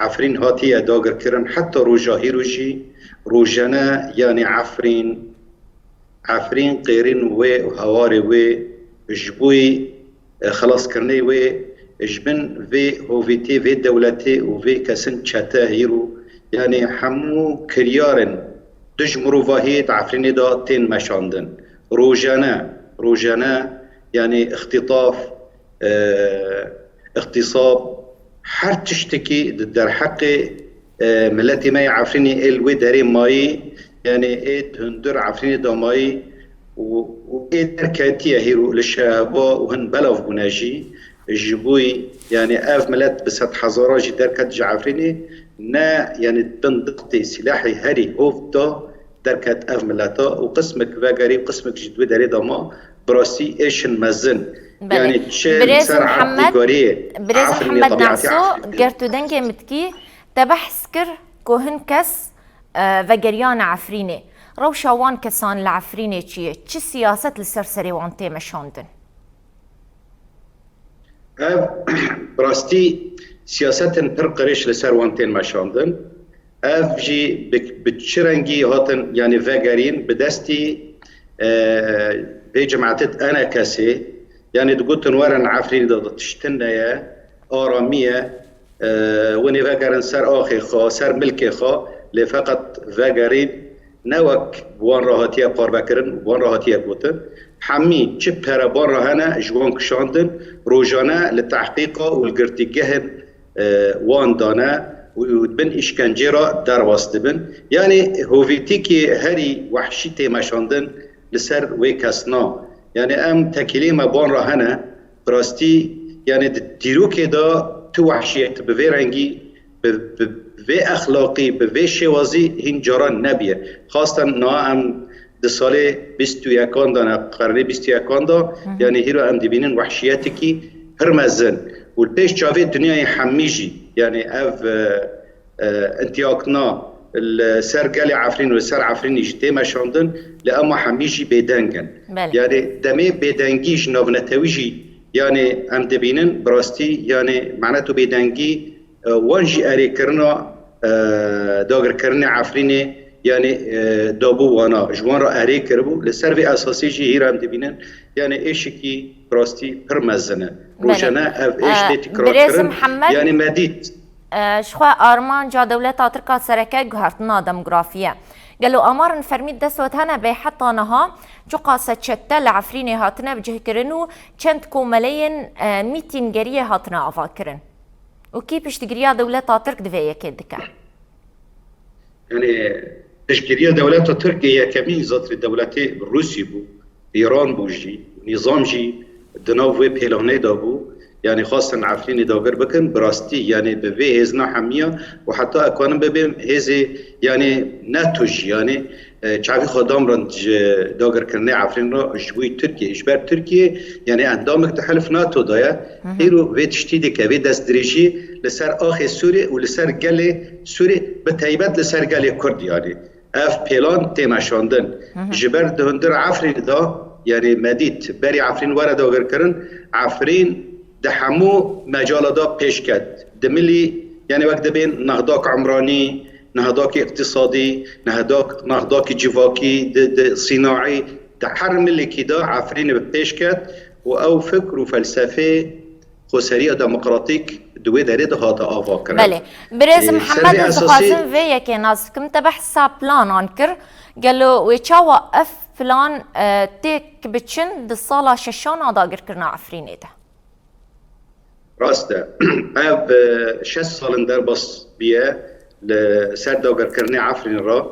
Efrîn hatiye dagirkirin heta roja hîro jî rojane, yanî Efrîn, Efrîn, qêrîn wê û hewarê wê ji bo, e, xelaskirinê wê ji bin vê hovîtê, vê dewletê û vê kesin çete hîro, yanî hemû kiryarên dij mirovahiyê di Efrînê de tên meşandin. Rojane, rojane, yanî îxtîtaf, e, îxtîsab, her tiştekî di derheqê, e, miletê me yê Efrînê ê li wê derê mayî, yanî ê di hundir Efrînê de mayî û, û ê derketiye hîro li şehba û hin belav bûne jî, ji bo, yanî ev milet bi sedhezara jî derket ji Efrînê, ne, yanî bin dixtê sîlehê herî hov da, derket ev mileta û qismek vegerî, qismek jî di wê derê de ma, bi rastî êşin mezin. Belê. Yanî çi li Birêz ser Mihemed, erdnîgariyê Birêz Efrînê, Mihemed tabiatê Neso, Efrînê. Ger tu dengê min dikî, te behs kir ku hin kes, e, vegeriyane Efrînê. Rewşa wan kesan li Efrînê çi ye? Çi siyaset li ser serê wan tê meşandin? Ev, bi rastî, siyasetên pir qirêj li ser wan tên meşandin. Ev jî bi, bi çi rengî hatin, yanî vegerîn, bi destî, e, vê cemaetê di ENKSê, yanî digotin werin Efrînê de, de tiştin neye, aramî ye, e, winê vegerin ser axê xwe, ser milkê xwe, lê feqet vegerîn, ne wek bi wan re hatiye parvekirin, bi wan re hatiye gotin. Hemî çi pere bi wan re hene, ji wan kişandin, rojane li tehqîqa û li girtîgehên, e, wan dane û, û di bin îşkencê re derbas dibin. Yanî hovîtîkê herî wehşî tê meşandin li ser wê kesna. Yanî em tekîlê me bi wan re hene, bi rastî, yanî di dîrokê de tu wehşiyek bi vê rengî, bi, bi vê exlaqî, bi vê şêwazî hîn caran nebiye. Xastan niha em di salê bîst û yekan de ne, qernê bîst û yekan de, Hı hı. yanî hîro em dibînin wehşiyetekî pir mezin. Û li pêş çavê dinyayê hemî jî, yanî ev, e, e, intiyakna li ser gelê Efrîn û li ser Efrînê jî tê meşandin, lê ema hemî jî bêdeng in. Belê. Yanî demê bêdengî ji navnetewî jî, yanî em dibînin, bi rastî, yanî menet û bêdengî, e, wan jî erêkirina, e, dagirkirinê Efrînê, yanî, e, dabû wana, ji wan re erê kiribû. Li ser vê esasî jî hîra em dibînin, yanî êşekî bi rastî pir mezin e. Belê. Rojane ev êş tê, e, tîkrar kirin. Birêz Mihemed, yanî me dît. E, ji xwe armanca dewleta Tirk a sereke guhertina demografî ye. Gelo amarên fermî dest we hene bê heta niha çiqas çete li Efrînê hatine bicihkirin û çend komeleyên, e, mîtîngeriyê hatine avakirin? Û kî piştgiriya dewleta Tirk di vê yekê dike? Yanî piştgiriya dewleta Tirk ê yekemîn zatirî dewletê Rûsî bû, Îran bû jî, nîzam jî di nav wê pêlanê de bû. Yanî xwestin Efrînê dagir bikin, bi rastî, yanî bi vê hêzna hemiya û heta ez kanim bibêm hêzê, yanî NATO jî, yanî, e, çavî xwe damran ji dagirkirinê Efrîn re ji bo Tirkiye, ji ber Tirkiye, yanî endamek di hilf NATO de ye. Hı hı. Îro vê tiştî dike, vê destdirêjî li ser axê Sûrê û li ser gelê Sûrê, bi taybet li ser gelê Kurd, yanî. Ev pêlan tê meşandin. Hı hı. Ji ber di hundir Efrînê de, yanî me dît, berî Efrîn were dagirkirin, Efrîn di hemû mecala de pêş ket. Di milî, yanî wek dibên nehdak umranî, nehdak îqtîsadî, nehdak, nehdakî civakî, di, di sînaî, di her milekî de Efrînê bi pêş ket û ew fikr û felsefê xweseriya demokratîk di wê derê de hate avakirin. Belê. Birêz Mihemed, ez dixwazim vê yekê nas bikim. Te behsa planan kir. Gelo wê çawa ev plan, e, têk biçin di sala şeşan a dagirkirina Efrînê de? Rast e. Ev, e, şeş sal in derbas biye li ser dagirkirinê Efrînê re.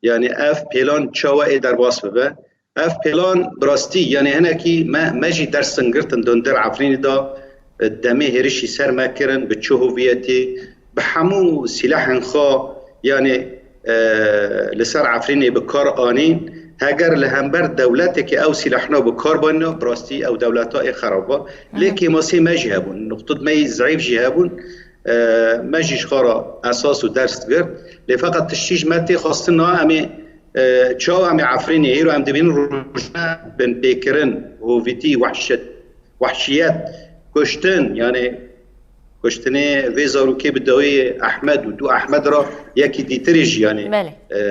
Yanî ev pêlan çawa ê derbas bibe? Ev pêlan bi rastî, yanî hinekî me, me jî ders girtin di hundir Efrînê de, e, demê hêrişî ser me kirin, bi çi hoviyetê, bi hemû sîlehên xwe, yanî, e, li ser Efrînê bi kar anîn. Heger li hember dewletekê ew sîlehna bi kar bana, bi rastî ew dewleta ê xerab e. Lê kêmasê me jî hebûn, nuqtut me yî zeîf jî hebûn. E, me jî ji xwe re esas û ders girt. Lê feqet tiştî ji me tê xwestin, niha em ê, e, çawa em ê Efrînê, îro em dibînin rojane binpêkirin, hovîtî, wehşet, wehşiyet, kuştin, yanî kuştinê vê zarokê bi dawiyê Ehmed û du Ehmed re yekî dîtirê jî, yanî, belê, e,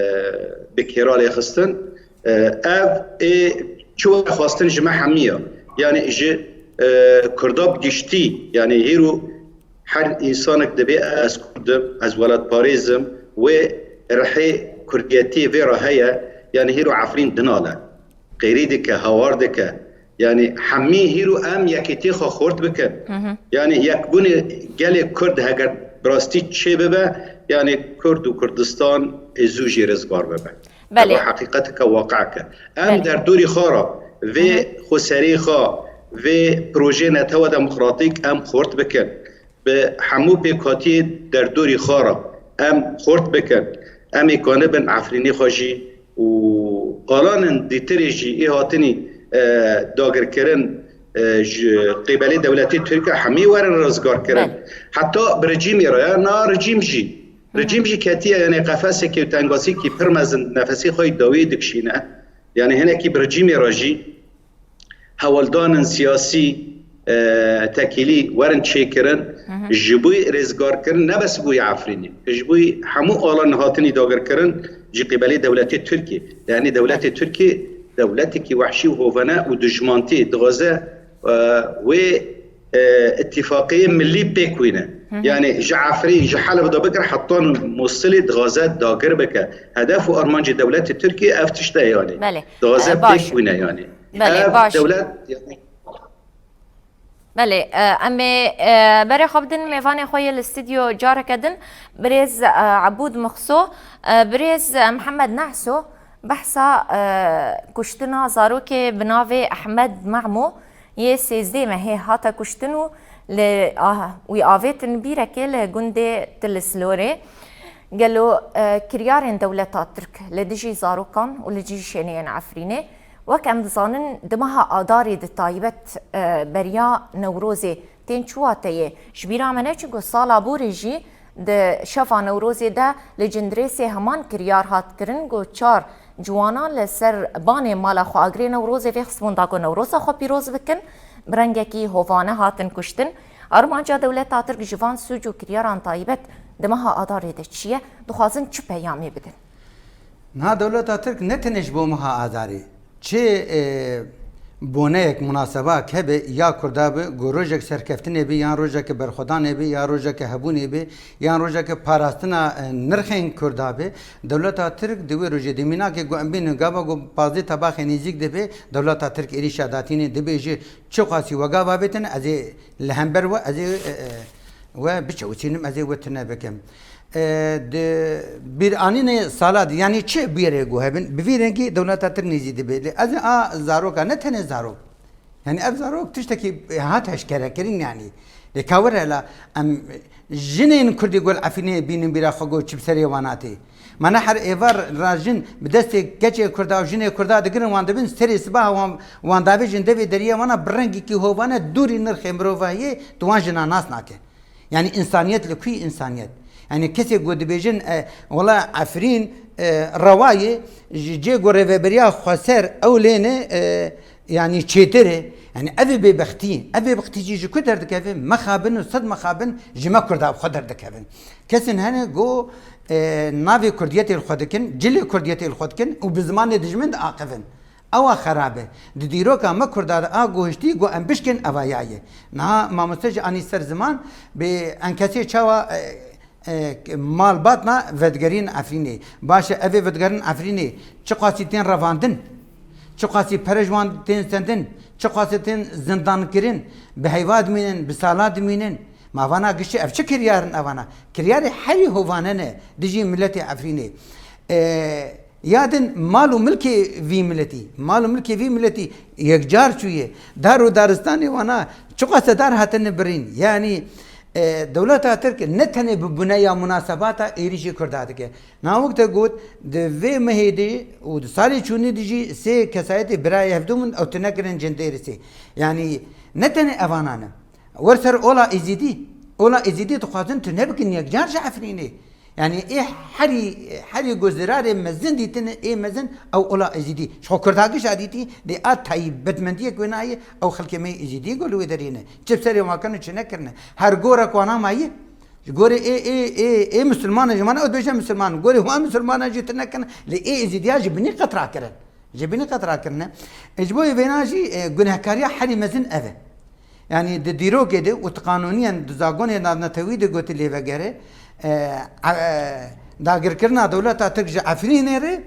bi kêra lê xistin. E, ev ê çi were xwestin ji me hemî ya. Yanî ji, e, Kurda bi giştî, yanî hîro her însanek dibê ez Kurd im, ez welatparêz im, wê rihê Kurdiyetiyê vê re heye, yanî hîro Efrîn dinale. Qêrî dike, hawar dike. Yanî hemî hîro em yekîtiyê xwe xurt bikin. Hı hı. Yanî yekbûnê gelê Kurd heger bi rastî çê bibe, yanî Kurd û Kurdistan ê zû jî rizgar bibe. Belê. Ev heqîqeteke waqicek e. Em, belê, derdorî xwe re, vê, hı hı, xweserî xwe, vê projeyê netewa demokratîk em xurt bikin. Bi hemû pêkhatiyê derdorî xwe re em xurt bikin. Em ê kanibin Efrînê xwe jî û alanên dîtirê jî ê hatinî, e, dagirkirin, e, ji qêbelê dewletê Tirk e hemî werin rizgarkirin. Belê. Heta bi rejîmê re ya, na rejîm jî. Hı hı. Rejîm jî ketiye, yanî qefesekê û tengasikî pir mezin nefesê xwe yî dawî dikişîne. Yanî hinekî bi rejîmê re jî hewldanên siyasî, e, tekîlî werin çêkirin, hı hı, ji bo rêzgarkirin, ne bes bo yê Efrînê, ji bo hemû alan hatinî dagirkirin ji qîbelê dewletê Tirkiyê. Yanî dewletê Tirkiyê dewletekî wehşî û hovane û dijmantî dixwaze, e, wê, e, îtîfaqiyê milî pêk wîne. Hı hı. Yanî ji Efrîn, ji Heleb de bigir heta Mûsilê dixwaze dagir bike. Hedef û armancê dewletê Tirkiyê ev tişt e yanî. Belê. Dixwaze, e, baş, pêk wîne yanî. Belê, ev baş. Dewlet, yanî. Belê, e, em ê, e, berê xwe bidin mêvanê xwe yê li stûdyo careke din. Birêz, e, Ebûd Mixso, e, birêz, e, Mihemed Nehso behsa, e, kuştina zarokê bi navê Ehmed Mahmû yê sêzdeh mehê hate kuştin û li, ah, wî avêtin bîrekê li gundê Tilislorê. Gelo, e, kiryarên dewleta Tirk li dijî zarokan û li dijî şêneyên Efrînê, wek em dizanin, di meha Adarê di taybet, e, beriya Newrozê tên çi wateyê? Ji bîra me neçû ku sala borî jî di şeva Newrozê de li Cindirêsê heman kiryar hat kirin ku çar ciwana li ser banê mala xwe agirê Newrozê vêxistibûn da ku Newroza xwe pîroz bikin, bi rengekî hovane hatin kuştin. Armanca dewleta Tirk ji van sûc û kiryaran taybet di meha Adarê de çi ye? Dixwazin çi peyamê bidin? Niha dewleta Tirk ne tenê ji bo meha Azarê, çi, e, boneyek, munasebak hebe ya Kurda bi, ku rojek serkeftinê bi, yan rojeke berxwedanê bi, yan rojeke hebûnê bi, yan rojeke parastina, e, nirxên Kurda bi, dewleta Tirk di wê rojê de mînakê ku em bînin gava ku pazdeh tebaxê nêzîk dibe, dewleta Tirk êrîşa datînê dibêje, çiqasî we gava bêtin, ez ê li hember we, ez ê, e, e, we biçewçînim, ez ê we tune bikim. E, di bîranînê sala di, yanî çi bûyerê ku hebin, bi vî rengî dewleta Tirk nêzî dibe. Lê ez ê a zaroka, ne tenê zarok. Yanî ev zarok tiştekî hat eşkerekirin yanî. Lê ka were la em jinên Kurdî ku li Efrînê bînin bîra xwe ku çi bi serê wan hatê. Mana her êvar ra jin bi destê keçê Kurda û jinê Kurda digirin, wan dibin serê sibaha wan, wan davêjin devê deriyê wana bi rengekî hovane dûrî nirxê mirovahiyê tu wan jina nas nake. Yanî însaniyet li ku yî însaniyet? Yanî kesê ku dibêjin, e, wela Efrîn, e, rewa ye, ji cê ku rêveberiya xweser ew lê ne, e, yanî çêtir e. Yanî ev ê bêbextî, ev bêbextî jî ji ku derdikeve? Mexabin û sed mexabin ji me Kurda bi xwe derdikevin. Kesên hene ku, e, navê Kurdiyetê li xwe dikin, cilê Kurdiyetê li xwe dikin û bi zimanê dijmin diaqivin. Ewa xerab e. Di dîroka me Kurda de a guhiştî ku em bişkin ev ya ye. Niha mamoste jî anî ser ziman, bi enkesê çawa, e, e, malbatna vedigerîn Efrînê. Baş e, evê vedigerin Efrînê çiqasî tên revandin, çiqasî pere ji wan tên sendin, çiqasî tên zindankirin, bi heyva dimînin, bi sala dimînin. Ma vana giştî ev çi kiryar in evana? Kiryarê herî hovane ne dijî miletê Efrînê. E, Ya din mal û milkê vî miletî, mal û milkê vî miletî yekcar çûye. Dar û daristanê wana çiqas dar hatine birîn. Yanî, e, dewleta Tirk ne tenê bi buneya munasebata êrîşî Kurda dike. Niha wek te got, di vê mehê de û di salê çûnê de jî sê kesayetê birayê hevdû min ew tune kirin Cindêrisê. Yanî ne tenê evanan e. Wer ser ola Êzîdî. Ola Êzîdî dixwazin tune bikin yekcar ji Efrînê. Yanî ê herî, herî ku zirarê mezin dîtine, ê mezin ew ola Êzîdî. Ji xwe Kurda giş a dîtî, lê a taybetmendiyek wê nayê, ew xelkê me yê Êzîdî ku li wê derê ne. Çi bi serê wan kirin û çi nekirine. Her gorek wana maye. Ji gorê ê, ê, ê, ê misilmane ji wana ew dibêje misilman. Gorê wan misilmana jî tune kirin, lê ê Êzîdiya ji binî qet rakirin. Ji binî qet rakirine. E, ji bo yê vêna jî, e, gunehkariya herî mezin ev e. Yanî di dîrokê de û di qanûniyên di zagonê navnetewî de gotî lê vegere, e, e, dagirkirina dewleta Tirk ji Efrînê re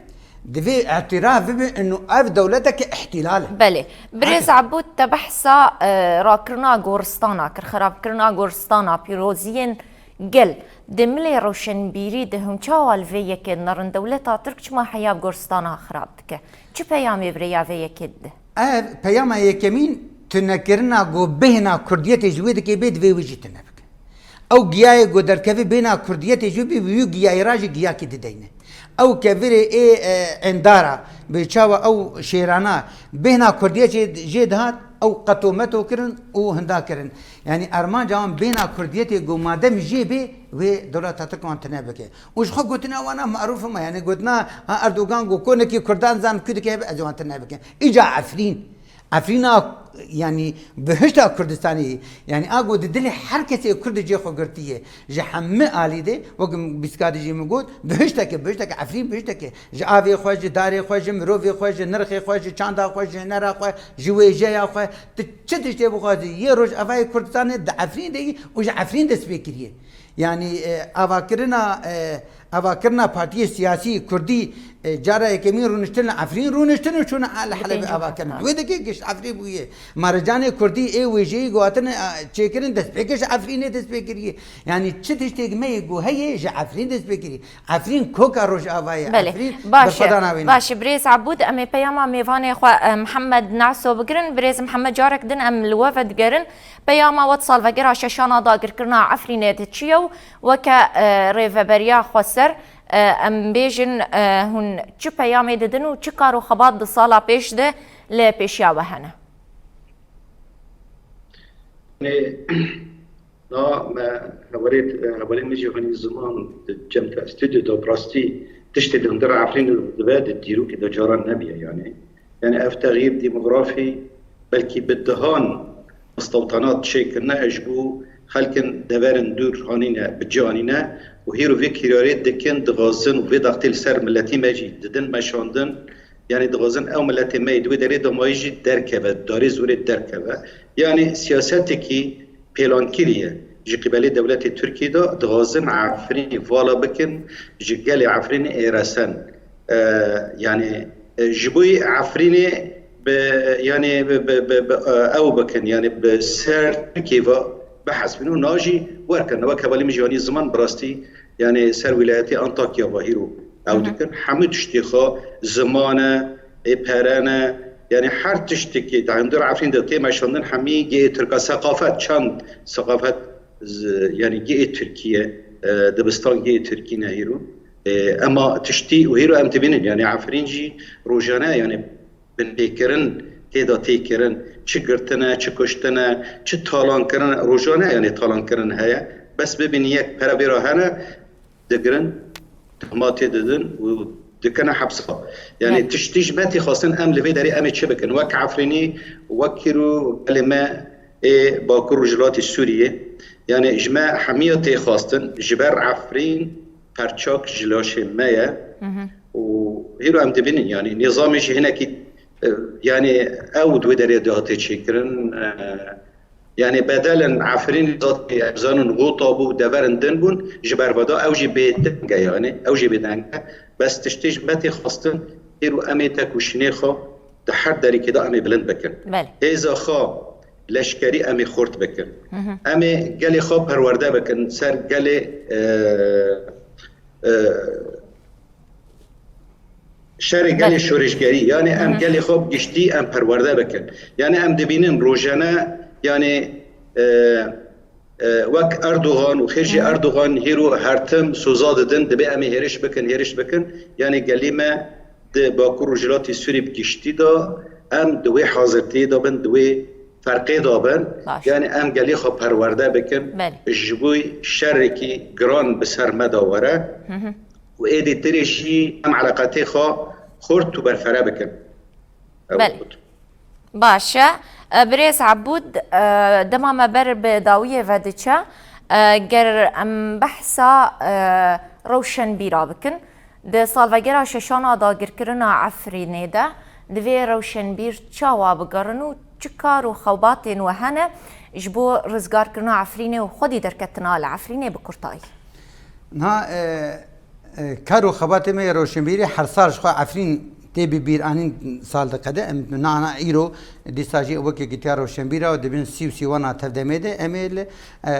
divê îtiraf bibe inu ev dewleteke îhtîlal e. Belê. Birêz Ebûd, te behsa, e, rakirina goristana kir, xirabkirina goristana, pîroziyên gel. Di milê roşenbîrî de hûn çawa li vê yekê dinerin? Dewleta Tirk çima heya goristana xirab dike? Çi peyamê bi rêya vê yekê dide? Ev peyama yekemîn tunekirina ku bêhna kurdiyetê ji wê dikê bê, divê wê jî tune bike. Ew giyayê ku derkeve bêhna kurdiyetê ji wê bê, wî giyayê ra jî giyakî dideyne. Ew kevirê ê, e, endara, bi çawa ew şêrana bêhna kurdiyetê jê dihat, ew qetometo kirin û hinda kirin. Yanî armanca wan bêhna kurdiyetê ku madem jê bê, wê dewleta Tirk wan tune bike. Û ji xwe gotina wana marûf e, yanî gotina, ha, Erdogan got, konekî Kurdan zan ku dike, ez ê wan tune bikim. Îca Efrîn. Efrîna, yanî bihişta Kurdistanê, yanî a got di dilê her kesê Kurd cê xwe girtiye. Ji hemî alî de, wek bîstka de jî min got, bihişteke, bihişteke, Efrîn bihişteke. Ji avê xwe, ji darê xwe, ji mirovê xwe, ji nirxê xwe, ji çanda xwe, ji hunera xwe, ji wêjeya xwe, tu çi tiştê bixwazî, yê Rojavayê Kurdistanê di Efrîn de yî û ji Efrîn dest pê kiriye. Yanî, e, avakirina, e, avakirina partiyê siyasî kurdî, e, cara yekemîn rûniştin li Efrîn rûniştin û çûne li Helebê ava kirin. Wê dikê giş Efrîn bûye. Mericanê kurdî ê wêjeyî gotin, e, çêkirin destpêkê ji Efrînê dest pê kiriye. Yanî çi tiştêk me yê ku heye ji Efrîn dest pê kiriye. Efrîn koka Rojava ye. Belê. Efrîn berxwedana wê ne. Baş e, birêz Ebûd, em ê peyama mêvanê xwe, e, Mihemed Naso bigirin. Birêz Mihemed, carek din em li we vedigerin. Peyama we di salvegera şeşan a dagirkirina Efrînê de çi ye û weke, e, rêveberiya xweser, e, em bêjin, e, hûn çi peyamê didin û çi kar û xebat di sala pêş de li pêşiya we hene? Nê, na me hevalê, hevalê min jî hanî ziman di cem te stûdyo de, bi rastî tiştê li hundir Efrînê dibe di dîrokê de caran nebiye yanî. Yanî ev texyîr demografî belkî bi dihan stewtana çêkirine, ji bo xelkin deverên dûr hanîne, bi cî anîne û hîro vê kîrarê dikin, dixwazin û vê daxtê li ser miletî me jî didin meşandin. Yanî dixwazin ew miletê me yê di wê derê de mayî jî derkeve, darê zorê derkeve. Yanî siyasetekî pêlankirî ye. Ji qîbelê dewletê Tirkiyê de dixwazin Efrînê vala bikin, ji gelê Efrînê êresen. E, yanî, e, ji bo yê Efrînê bi, yanî bi, bi, bi, bi, e, ew bikin, yanî bi ser Tirkiyê ve bihesibin û na jî werkin. Wek hevalî min jî anî ziman, bi rastî, yanî ser wîlayetê Antakya ve hîro ew Hı hı. dikin. Hemû tiştê xwe, ziman e, ê pere ne, yanî her tiştekî di hundir Efrîn de tê meşandin, hemî gê Tirka seqafet, çand seqafet, z-, yanî gê Tirkiye, e, dibistan gê Tirkî ne hîro. E, ema tiştî û hîro em dibînin, yanî Efrîn jî rojane, yanî binpêkirin tê de tê kirin, çi girtine, çi kuştine, çi talankirin, rojane, yanî talankirin heye. Bes bibînin yek pere bêra hene, digirin, tohmatê didin û dikine hepsa. Yanî Evet. tiştî ji me tê xwestin, em li vê derê em ê çi bikin? Wek Efrînî, wek hîro gelê me ê Bakur Rojhilatê Sûriyê, yanî ji me hemiya tê xwestin, ji ber Efrîn perçak ji laşê me ye. Hı hı. Û hîro em dibînin, yanî nîzamê jî hinekî, e, yanî ew di wê derê de hate çêkirin, e, yanî bedelên Efrînê zatê em zanin xota bû, deverin din bûn, ji ber veda ew jî bêdeng e, yanî ew jî bêdeng e. Bes tiştê ji me tê xwestin, hîro em ê tekoşînê xwe di her derîkê de em ê bilind bikin. Belê. Hêza xwe leşkerî em ê xurt bikin. Hı hı. Em ê gelê xwe perwerde bikin ser gelê, e, e, şerê gelê Belê. şoreşgerî. Yanî em Hı hı. gelê xwe bi giştî em perwerde bikin. Yanî em dibînin rojane, yanî, e, e, wek Erdogan û xêr jî Hı hı. Erdogan hîro her tim soza didin, dibê em ê hêriş bikin, hêriş bikin. Yanî gelê me di Bakur Rojhilatê Sûrî bi giştî de em di wê hazirtiyê de bin, di wê ferqê de bin. Baş. Yanî em gelê xwe perwerde bikin. Belê. Ji bo şerekî giran bi ser me de were. Hı hı. Û êdî tirê jî em eleqetê xwe xurt û berfere bikin. Ew Belê. Baş e. E, birêz Ebûd, e, dema me ber bi dawiyê ve diçe, e, ger em behsa, e, rewşenbîra bikin, di salvegera şeşan a dagirkirina Efrînê de, divê rewşenbîr çawa bigerin û çi kar û xebatên we hene ji bo rizgarkirina Efrînê û xwedî derketina li Efrînê bi kurtayî? Niha, e, e, kar û xebatê me yê rewşenbîrî her sal ji xwe Efrîn tê bibîranîn sal diqede. Em nana îro dîsa jî wekî gitiya rewşenbîra û dibin sî û sîwana tevdemê de em ê li, e,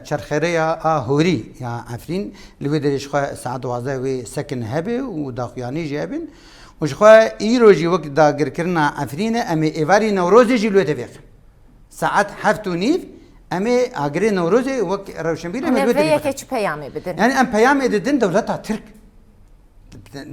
çerxêreya a horî ya Efrîn li wê derê ji xwe saet duwazdeh wê sekin hebe û daxuyanî jî hebin. Û ji xwe îro jî wek dagirkirina Efrîn e, em ê êvarî Newrozê jî li wê devê xin. Saet heft û nîv em ê agirê Newrozê wek rewşenbîrê me Em ê li wê vê devê yekê bixin. Çi peyamê bidin? Yani em peyamê didin dewleta Tirk.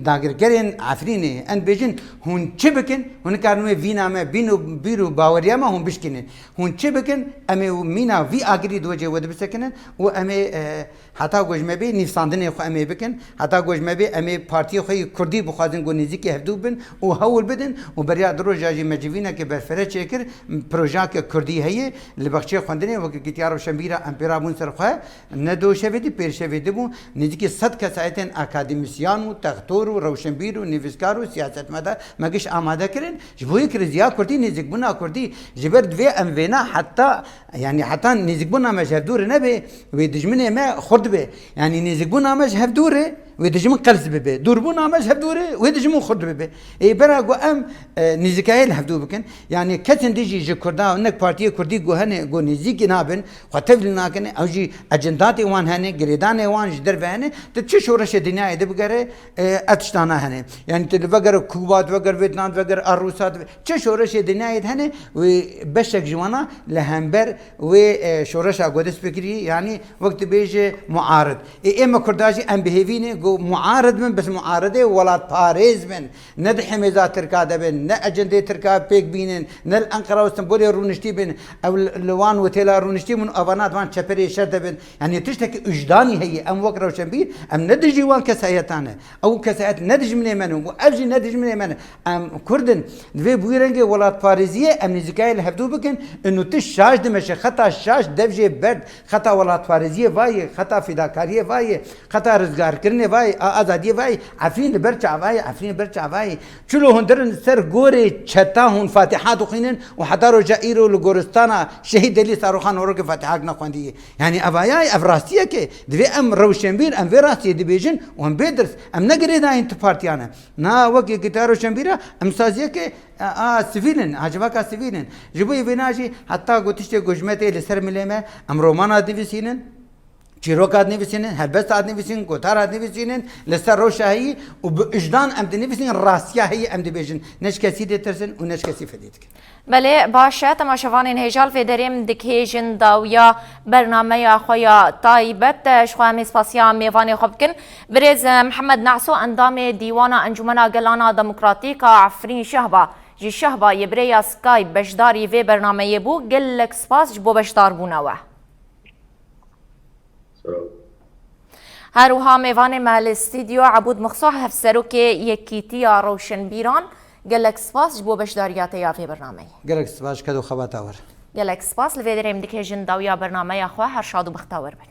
Dagirkerên Efrînê, em bêjin, hûn çi bikin? Hûn nikarin wê vîna me, bîn û bîr û baweriya me hûn bişkînin. Hûn çi bikin? Em ê mîna vî agirî di wecê we de bisekinin û em ê, e, heta ku ji me bê nîvsandinê xwe em ê bikin. Heta ku ji me bê em ê partiyê xwe yê kurdî bixwazin ku nêzîkî hevdû bin û hewl bidin û beriya du roja jî me civîneke berfere çêkir, projeyeke kurdî heye li bexçeyê xwendinê wekî gitiya rewşenbîra em pê rabûn ser xwe. Ne do şevê dî, pêr şevê dî bû, nêzîkî sed kesayetên akademîsyan û textor û rewşenbîr û nivîskar û siyasetmedar me giş amade kirin. Ji bo yê krîziya kurdî, nêzîkbûna kurdî, ji ber divê em vêna heta, yanî heta nêzîkbûna me ji hevdû re nebe, wê dijminê me xurt be. Yanî nêzîkbûna me ji hevdû re, wê dijmin qels bibe. Dûrbûna me ji hevdû re, wê dijmin xurt bibe. Ê bera ku em, e, nêzîkayê li hevdû bikin. Yanî kesên dî jî ji Kurda, nek partiyê kurdî ku hene, ku nêzîkî nabin, xwe tevlî nakin, ew jî ecendatê wan hene, girêdanê wan ji derve hene, tu çi şoreşê dinyayê de bigere, e, ev tiştana hene. Yani tu li veger Kuba, tu veger Vêtnam, tu veger Arûsa, tu ve-, çi şoreşê dinyayê de hene, wê beşek ji wana li hember wê, e, şoreşa ku dest pê kirî, yani wek tu bêje muarid. Ê, ê me Kurda jî em bi hêvî ne, Muarid bin, bes muaridê welatparêz bin. Ne di hemêza Tirka de bin, ne ecendê Tirka pêk bînin, ne li Enqera û Stenbolê rûniştî bin. Ew li, li wan otêla rûniştî bin, û evana di van çeperê şer de bin. Yani tiştekî wijdanî heye, em wek rewşenbîr, em ne dijî wan kesayetan e. Ew kesayet ne dijminê me ne, û ev jî ne dijminê me ne. Em Kurd in. Di vê bûyî rengê welatparêziyê em nêzîkayê li hevdû bikin, û tu şaş dimeşe, xeta şaş dev jê berd, xeta welatparêziyê vayê, xeta fîdakariyê vayê, xeta rizgarkirinê vayê, a azadiyê vayê, Efrîn li ber çavayê, Efrîn li ber çavayê. Çilo hundirin ser gorê çeta hûn Fatiha dixwînin û heta roja îro li goristana Şehîd Delî Saroxan horokê Fatihak nexwendiye. Yani evayayê, ev rastiyeke. Divê em rewşenbîr, em vê rastiyê dibêjin û em bê dirs. Em ne girêdayên tu partiyan e. Na wek Yekîtiya Rewşenbîra, em saziyeke, a, a, sivîl in, a, civaka sivîl in. Ji bo vêna jî heta ku tiştê ku ji me tê li ser milê me, em romana dinivîsînin, çîroka dinivîsînin, helbesta dinivîsînin, gotara dinivîsînin, li ser rewşa heyî û bi wijdan em dinivîsînin, rastiya heyî em dibêjin. Ne ji kesî ditirsin û ne ji kesî fedî dikin. Belê, baş e, temaşevanên hêja, li vê derê em dikihêjin dawiya bernameya xwe ya taybet. Ji xwe em ê spasiya mêvanê xwe bikin. Birêz Mihemed Naso, endamê Dîwana Encûmena Gelana Demokratîk a Efrîn Şehba, ji Şehba yê bi rêya Skype beşdarî vê bernameyê bû. Gelek spas ji bo beşdarbûna we. Sağ ol. Her wiha mêvanê me li stûdyo Ebûd Mixso, hevserokê Yekîtiya Rewşenbîran. Gelek spas ji bo beşdariya te ya vê bernameyê. Gelek spas ji ked û xebata we re. Gelek spas. Li vê derê em dikihêjin dawiya bernameya xwe. Her şad û bextewer bin.